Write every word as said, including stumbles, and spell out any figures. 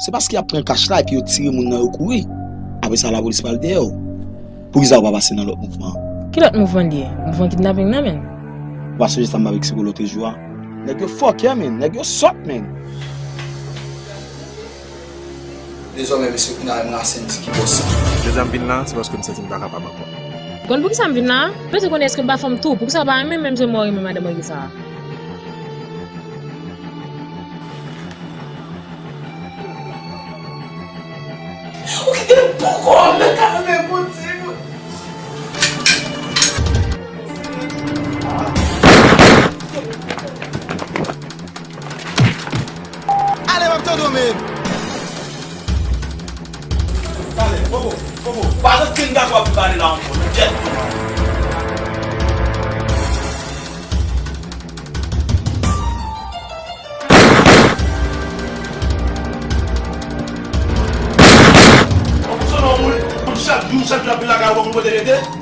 Se paske y ap pran kach la epi yo tire moun nan yo kouri. Apre sa, lapolis pral dèyè w. Poukisa w pa pase nan lòt mouvman an? Ki lòt mouvman li ye? Mouvman kidnaping nan, menn. Ou pa sonje sa m pa eksplike w lòt jou a? Nèg yo fòkè, menn. Nèg yo sòt, menn. Dezòmè, mesye, kounye a, m rasanti ki bòs sa. Jodi a m vin la, se paske m santi m pa kapab ankò. Konn poukisa m vin la? M bezwen konnen èske m pa fanm tou. Poukisa w pa renmen m menm jan mwen renmen madan mwen ki sa a? Ou kite m poko nan kare Bondye. Ale, m ap tande w, men. Pale, bobo, bobo. Pa gen kenn gagò ap pale la ankò. Jèt. Ou fonksyone yon moun, chak jou, chak jou ap vin lakay ou, pa konn kote l rete.